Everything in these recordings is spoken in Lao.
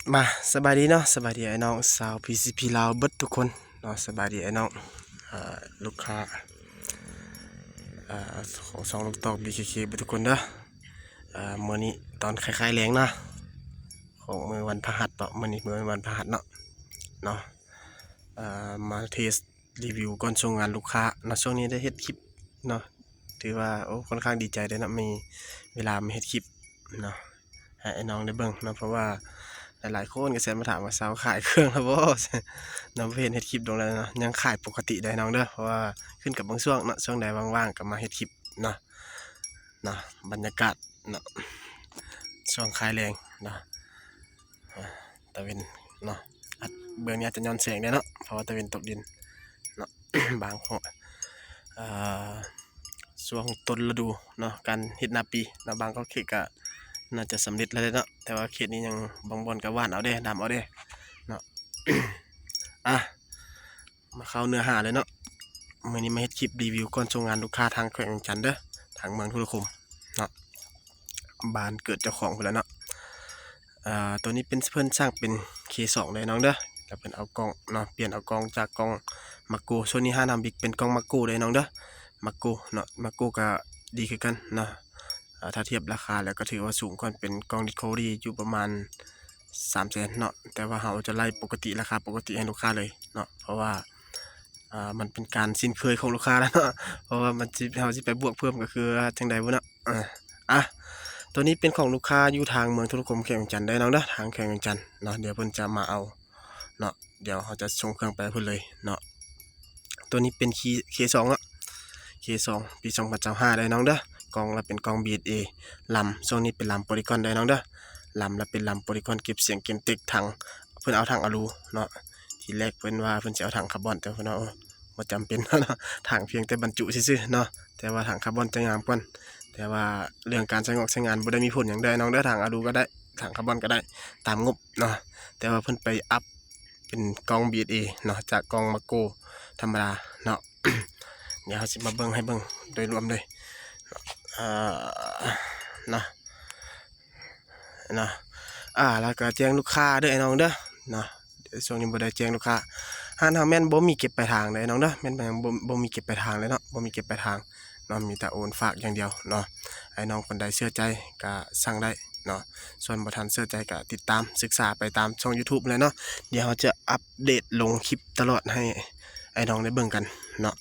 ມາ ສະບາຍດີເນາະ ສະບາຍດີອ້າຍນ້ອງຊາວ ພີຊີພີ ລາວເບິດທຸກຄົນເນາະ ສະບາຍດີອ້າຍນ້ອງ ເອີ ລູກຄ້າ ເອີ ຂອງຊ່ອງລູກຕອກ ບີເຄເຄ ເບິດທຸກຄົນເດີ ເອີ ມື້ນີ້ຕອນຄ້າຍໆແລງເນາະ ຂອງມື້ວັນພະຫັດເນາະ ມື້ນີ້ມື້ວັນພະຫັດເນາະ ເນາະ ເອີ ມາເທສ ຣີວິວກ່ອນສົ່ງງານລູກຄ້າເນາະ ຊ່ວງນີ້ໄດ້ເຮັດຄລິບເນາະ ຖືວ່າ ໂອ້ ຂ້ອນຂ້າງດີໃຈເດ້ເນາະ ມີເວລາມາເຮັດຄລິບເນາະ ໃຫ້ອ້າຍນ້ອງໄດ້ເບິ່ງເນາະ ເພາະວ່າຫຼາຍໆຄົນກໍແຊດມາຖາມວ່າ ຊາວຂາຍເຄື່ອງແລ້ວບໍ່ ເນາະ ບໍ່ເຫັນເຮັດຄລິບດົນແລ້ວເນາະ ຍັງຂາຍປົກກະຕິໄດ໋ນ້ອງເດີ ເພາະວ່າຂຶ້ນກັບບາງຊ່ວງເນາະ ຊ່ວງໃດວ່າງໆກໍມາເຮັດຄລິບເນາະ ເນາະ ບັນຍາກາດເນາະ ຊ່ວງຄ້າຍແລງເນາະ ອາ ຕາເວັນເນາະ ອາດ ເບື້ອງນີ້ອາດຈະຍ້ອນແສງແດ່ເນາະ ເພາະວ່າຕາເວັນຕົກດິນເນາະ ບາງເຂດ ເອີ ຊ່ວງຕົ້ນລະດູເນາະ ການເຮັດນາປີເນາະ ບາງເຂດກໍໜ້າຈະສຳເລັດແລ້ວເນາະ ແຕ່ວ່າເຂດນີ້ຍັງ ບາງບ່ອນກໍຫວ່ານເອົາເດ້ ດຳເອົາເດ້ເນາະ ອາ ມາເຂົ້າເນື້ອຫາເລີຍເນາະ ມື້ນີ້ມາເຮັດຄລິບຣີວິວກ່ອນສົ່ງງານລູກຄ້າທາງແຂວງວຽງຈັນເດີ ທາງເມືອງທຸລະຄົມເນາະ ບ້ານເກີດເຈົ້າຂອງພຸ້ນແຫຼະເນາະ ເອີ ໂຕນີ້ເປັນ ເພິ່ນສັ່ງເປັນເຄສອງເດີນ້ອງເດີ ແລ້ວເພິ່ນເອົາກ້ອງເນາະ ປ່ຽນເອົາກ້ອງຈາກກ້ອງມາໂກ ໂຊນນີ້ຮ້ານເຮົາມີເປັນກ້ອງມາໂກເດີນ້ອງເດີ ມາໂກເນາະ ມາໂກກໍດີຄືກັນເນາະ ເອີ ຖ້າທຽບລາຄາແລ້ວກໍຖືວ່າສູງກວ່າ ເປັນກ້ອງດິສຄັຟເວີຣີຢູ່ປະມານສາມແສນເນາະ ແຕ່ວ່າເຮົາຈະໄລ່ປົກກະຕິ ລາຄາປົກກະຕິໃຫ້ລູກຄ້າເລີຍເນາະ ເພາະວ່າ ອ່າ ມັນເປັນການຊິນເຄີຍຂອງລູກຄ້າແລ້ວເນາະ ເພາະວ່າມັນຊິ ເຮົາຊິໄປບວກເພີ່ມກໍຄືວ່າຈັ່ງໃດບຸເນາະ ເອີ ອາ ໂຕນີ້ເປັນຂອງລູກຄ້າຢູ່ທາງເມືອງທຸລະຄົມ ແຂວງວຽງຈັນເດີນ້ອງເດີ ທາງແຂວງວຽງຈັນເນາະ ດຽວເພິ່ນຈະມາເອົາເນາະ ດຽວເຮົາຈະສົ່ງເຄື່ອງໄປເພິ່ນເລີຍເນາະ ໂຕນີ້ເປັນເຄ ເຄສອງເນາະ ເຄສອງ ປີສອງພັນຊາວຫ້າເດີນ້ອງເດີ ກ້ອງລະເປັນກ້ອງບີເອັສເອ ລຳ ຊ່ວງນີ້ເປັນລຳໂປລີກອນເດີນ້ອງເດີ ລຳລະເປັນລຳໂປລີກອນ ເກັບສຽງເກັບເຕັກ ຖັງ ເພິ່ນເອົາຖັງອາລູເນາະ ທີແລກເພິ່ນວ່າເພິ່ນຊິເອົາຖັງຄາບອນ ແຕ່ເພິ່ນວ່າ ໂອ້ ບໍ່ຈຳເປັນເນາະ ຖັງພຽງແຕ່ບັນຈຸຊື່ໆເນາະ ແຕ່ວ່າຖັງຄາບອນຈະງາມກ່ອນ ແຕ່ວ່າເລື່ອງການໃຊ້ງອກໃຊ້ງານບໍ່ໄດ້ມີຜົນຫຍັງເດີນ້ອງເດີ ຖັງອາລູກໍໄດ້ ຖັງຄາບອນກໍໄດ້ ຕາມງົບເນາະ ແຕ່ວ່າເພິ່ນໄປອັບເປັນກ້ອງບີເອັສເອເນາະ ຈາກກ້ອງມາໂກທຳມະດາເນາະ ດຽວເຮົາຊິມາເບິ່ງໃຫ້ເບິ່ງໂດຍລວມເລີຍ ເອີ ເນາະ ເນາະ ອາ ແລ້ວກໍແຈ້ງລູກຄ້າເດີອ້າຍນ້ອງເດີເນາະ ດຽວຊ່ວງນີ້ບໍ່ໄດ້ແຈ້ງລູກຄ້າ ຮ້ານເຮົາແມ່ນບໍ່ມີເກັບປາຍທາງເດີອ້າຍນ້ອງເດີ ແມ່ນບໍ່ ບໍ່ມີເກັບປາຍທາງເລີຍເນາະ ບໍ່ມີເກັບປາຍທາງເນາະ ມີແຕ່ໂອນຝາກຢ່າງດຽວເນາະ ອ້າຍນ້ອງຄົນໃດເຊື່ອໃຈກໍສັ່ງໄດ້ເນາະ ສ່ວນບໍ່ທັນເຊື່ອໃຈກໍຕິດຕາມສຶກສາໄປຕາມຊ່ອງຢູທູບແຫຼະເນາະ ດຽວເຮົາຈະອັບເດດລົງຄລິບຕະຫຼອດໃຫ້ອ້າຍນ້ອງໄດ້ເບິ່ງກັນເນາະ.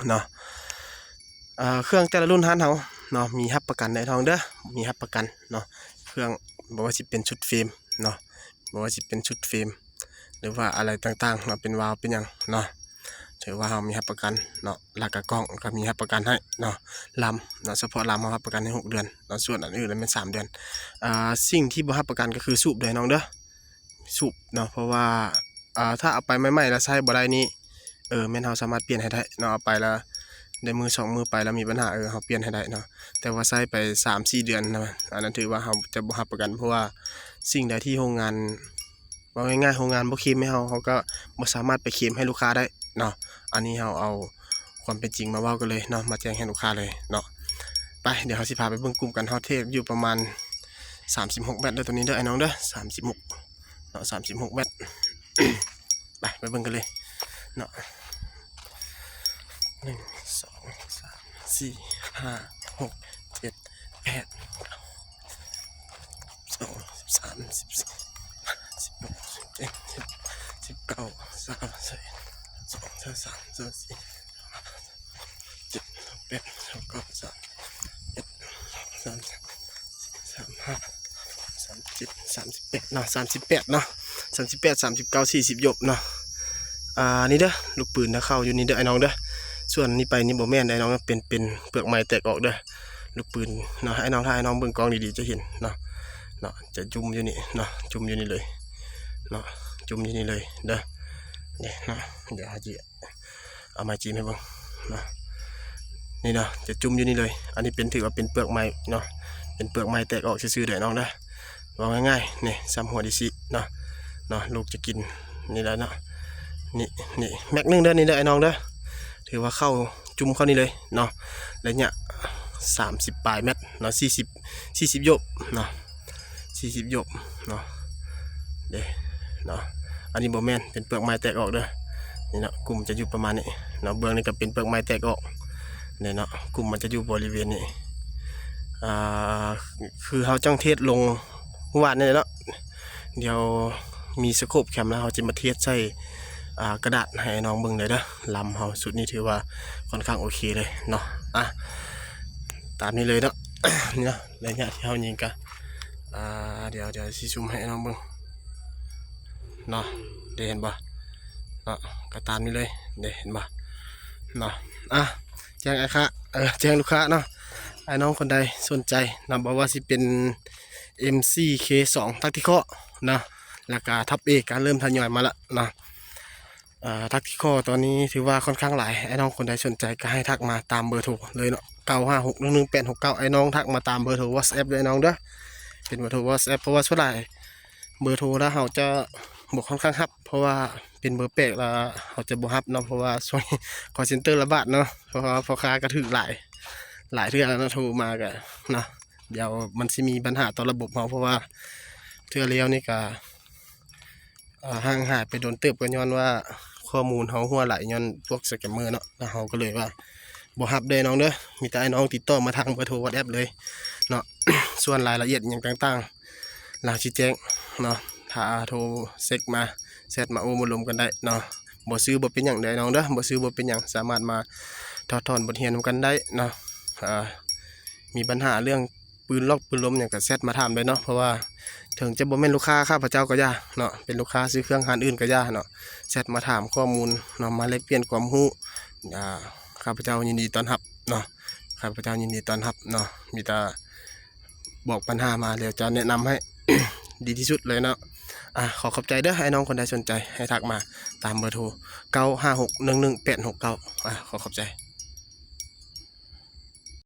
ເນາະ ເອີ ເຄື່ອງແຕ່ລະລຸ້ນຮ້ານເຮົາເນາະ ມີຮັບປະກັນເດີນ້ອງເດີ ມີຮັບປະກັນເນາະ ເຄື່ອງບໍ່ວ່າຊິເປັນຊຸດເຟຣມເນາະ ບໍ່ວ່າຊິເປັນຊຸດເຟຣມ ຫຼືວ່າອະໄລຕ່າງໆເນາະ ເປັນວາວເປັນຫຍັງເນາະ ຖືວ່າເຮົາມີຮັບປະກັນເນາະ ແລ້ວກະກ້ອງກໍມີຮັບປະກັນໃຫ້ເນາະ ລຳເນາະ ສະເພາະລຳເຮົາຮັບປະກັນໃຫ້ຫົກເດືອນເນາະ ສ່ວນອັນອື່ນລະແມ່ນສາມເດືອນ ເອີ ສິ່ງທີ່ບໍ່ຮັບປະກັນກໍຄືສູບເດີນ້ອງເດີ ສູບເນາະ ເພາະວ່າ ອ່າ ຖ້າເອົາໄປໃໝ່ໆແລ້ວໃຊ້ບໍ່ໄດ້ນີ້ ເອີ ແມ່ນເຮົາສາມາດປ່ຽນໃຫ້ໄດ້ເນາະ ເອົາໄປແລ້ວໄດ້ມື້ສອງມື້ໄປແລ້ວມີບັນຫາ ເອີ ເຮົາປ່ຽນໃຫ້ໄດ້ເນາະ ແຕ່ວ່າໃຊ້ໄປສາມສີ່ເດືອນນະ ອັນນັ້ນຖືວ່າເຮົາຈະບໍ່ຮັບປະກັນ ເພາະວ່າສິ່ງໃດທີ່ໂຮງງານ ເວົ້າງ່າຍໆ ໂຮງງານບໍ່ເຄມໃຫ້ເຮົາ ເຮົາກໍບໍ່ສາມາດໄປເຄມໃຫ້ລູກຄ້າໄດ້ເນາະ ອັນນີ້ເຮົາເອົາຄວາມເປັນຈິງມາເວົ້າກັນເລີຍເນາະ ມາແຈ້ງໃຫ້ລູກຄ້າເລີຍເນາະ ໄປ ດຽວເຮົາຊິພາໄປເບິ່ງກຸ່ມກັນ ເຮົາເທດຢູ່ປະມານ ສາມສິບຫົກແວັດເດີ ໂຕນີ້ເດີ ອ້າຍນ້ອງເດີ ສາມສິບຫົກເນາະ ສາມສິບຫົກແວັດ ໄປ ໄປເບິ່ງກັນເລີຍເນາະ ໜຶ່ງ ສອງ ສາມ ສີ່ ຫ້າ ຫົກ ເຈັດ ແປດ ເກົ້າ ສິບສອງ ສິບສາມ ສິບສີ່ ສິບຫ້າ ສິບຫົກ ສິບເຈັດ ສິບແປດ ສິບເກົ້າ ຊາວ ຊາວເອັດ ຊາວສອງ ຊາວສາມ ຊາວສີ່ ຊາວຫ້າ ເຈັດ ສາມແປດ ສາມເກົ້າ ສາມເອັດ ສາມສອງ ສາມສາມ ສາມຫ້າ ສາມເຈັດ ສາມສິບແປດເນາະ ສາມສິບແປດເນາະ ສາມສິບແປດ ສາມສິບເກົ້າ ສີ່ສິບ ຢົບເນາະ ອ່າ ນີ້ເດີ ລູກປືນນະ ເຂົ້າຢູ່ນີ້ເດີ ອ້າຍນ້ອງເດີ ສ່ວນນີ້ໄປນີ້ບໍ່ແມ່ນ ອ້າຍນ້ອງ ເປັນ ເປັນເປືອກໄມ້ແຕກອອກເດີ ລູກປືນເນາະ ອ້າຍນ້ອງ ຖ້າອ້າຍນ້ອງເບິ່ງກ້ອງດີໆຈະເຫັນເນາະ ເນາະ ຈະຈຸ່ມຢູ່ນີ້ເນາະ ຈຸ່ມຢູ່ນີ້ເລີຍເນາະ ຈຸ່ມຢູ່ນີ້ເລີຍເດີ ນີ້ເນາະ ດຽວເຮົາຊິ ເອົາໄມ້ຈິ້ມໃຫ້ເບິ່ງເນາະ ນີ້ເນາະ ຈະຈຸ່ມຢູ່ນີ້ເລີຍ ອັນນີ້ເປັນ ຖືວ່າເປັນເປືອກໄມ້ເນາະ ເປັນເປືອກໄມ້ແຕກອອກຊື່ໆເດີນ້ອງເດີ ເວົ້າງ່າຍໆ ນີ້ຊ້ຳຫົວດີຊີເນາະ ເນາະ ລູກຈະກິນນີ້ແຫຼະເນາະ ນີ້ ນີ້ ແມັກໜຶ່ງເດີ ນີ້ເດີ ອ້າຍນ້ອງເດີ ຖືວ່າເຂົ້າ ຈຸ່ມເຂົ້ານີ້ເລີຍເນາະ ໄລຍະສາມສິບປາຍແມັດເນາະ ສີ່ສິບ ສີ່ສິບຢົບເນາະ ສີ່ສິບຢົບເນາະ ເດ້ເນາະ. ອັນນີ້ບໍ່ແມ່ນ ເປັນເປືອກໄມ້ແຕກອອກເດີ້. ນີ້ເນາະ ກຸ່ມຈະຢູ່ປະມານນີ້ເນາະ. ເບື້ອງນີ້ກໍເປັນເປືອກໄມ້ແຕກອອກເດ້ເນາະ. ກຸ່ມມັນຈະຢູ່ບໍລິເວນນີ້ ອ່າ ຄືເຮົາຈັ່ງເທສລົງມື້ວານນີ້ເນາະ. ດຽວມີສະໂຄບແຄມແລ້ວ ເຮົາຈະມາເທສໃສ່ ອ່າ ກະດາດໃຫ້ນ້ອງເບິ່ງເລີຍເດີ້. ລຳເຮົາຊຸດນີ້ຖືວ່າຄ່ອນຂ້າງໂອເຄເລີຍເນາະ. ອ່ະ ຕາມນີ້ເລີຍເນາະ. ນີ້ເນາະ ໄລຍະທີ່ເຮົາຍິງກະ ອ່າ ດຽວ ດຽວຊິຊູມໃຫ້ນ້ອງເບິ່ງເນາະ. ເດ້ເຫັນບໍ່ເນາະ? ກະຕາມນີ້ເລີຍ ເດ້ເຫັນບໍ່ເນາະ? ອ່ະ ແຈ້ງອ້າຍຄ້າ ເອີ ແຈ້ງລູກຄ້າເນາະ. ອ້າຍນ້ອງຄົນໃດສົນໃຈເນາະ ບໍ່ວ່າຊິເປັນ ເອັມສີ່ ເຄສອງ Tactical ເນາະ ແລ້ວກະທັບເອກະເລີ່ມທະຍອຍມາລະເນາະ. ເອີ Tactical ຕອນນີ້ຖືວ່າຄ່ອນຂ້າງຫຼາຍ. ອ້າຍນ້ອງຄົນໃດສົນໃຈກໍໃຫ້ທັກມາຕາມເບີໂທເລີຍເນາະ ເກົ້າຫ້າຫົກໜຶ່ງໜຶ່ງແປດຫົກເກົ້າ. ອ້າຍນ້ອງທັກມາຕາມເບີໂທ WhatsApp ເດີ້ ອ້າຍນ້ອງເດີ້. ເປັນເບີໂທ WhatsApp ເພາະວ່າສ່ວນຫຼາຍເບີໂທລະເຮົາຈະບໍ່ຄ່ອນຂ້າງຮັບ ເພາະວ່າເປັນເບີແປກລະເຮົາຈະບໍ່ຮັບເນາະ. ເພາະວ່າຊ່ວງນີ້ call center ລະບາດເນາະ ເພາະວ່າພໍ່ຄ້າກໍຖືກຫຼາຍ ຫຼາຍເທື່ອແລ້ວເນາະ ໂທມາກໍເນາະ. ດຽວມັນຊິມີບັນຫາຕໍ່ລະບົບເຮົາ ເພາະວ່າເທື່ອແລ້ວນີ້ກໍ ອ່າ ຫ່າງຫາຍໄປດົນເຕີບ ກໍຍ້ອນວ່າຂໍ້ມູນເຮົາຮົ່ວໄຫຼຍ້ອນພວກສະແກມເມີເນາະ. ແລ້ວເຮົາກໍເລີຍວ່າບໍ່ຮັບເດີ້ນ້ອງເດີ້ ມີແຕ່ອ້າຍນ້ອງຕິດຕໍ່ມາທາງເບີໂທ WhatsApp ເລີຍເນາະ. ສ່ວນລາຍລະອຽດຫຍັງຕ່າງໆ ລາວຊິແຈ້ງເນາະ. ຖ້າໂທເຊັກມາ ແຊັດມາໂອ້ມາລົມກັນໄດ້ເນາະ. ບໍ່ຊື້ບໍ່ເປັນຫຍັງເດີ້ນ້ອງເດີ້ ບໍ່ຊື້ບໍ່ເປັນຫຍັງ ສາມາດມາຖອດຖອນບົດຮຽນນຳກັນໄດ້ເນາະ. ເອີ ມີບັນຫາເລື່ອງ ປືນລັອກປືນລົມຫຍັງກໍແຊັດມາຖາມໄດ້ເນາະ. ເພາະວ່າເຖິງຈະບໍ່ແມ່ນລູກຄ້າຂ້າພະເຈົ້າກໍຢ່າເນາະ ເປັນລູກຄ້າຊື້ເຄື່ອງຮ້ານອື່ນກໍຢ່າເນາະ ແຊັດມາຖາມຂໍ້ມູນເນາະ ມາແລກປ່ຽນຄວາມຮູ້. ອ່າ ຂ້າພະເຈົ້າຍິນດີຕ້ອນຮັບເນາະ ຂ້າພະເຈົ້າຍິນດີຕ້ອນຮັບເນາະ. ມີແຕ່ບອກບັນຫາມາ ແລ້ວຈະແນະນຳໃຫ້ດີທີ່ສຸດເລີຍເນາະ. ອ່າ ຂໍຂອບໃຈເດີ້ ອ້າຍນ້ອງຄົນໃດສົນໃຈໃຫ້ທັກມາຕາມເບີໂທ ເກົ້າຫ້າຫົກໜຶ່ງໜຶ່ງແປດຫົກເກົ້າ. ອ່າ ຂໍຂອບໃຈ.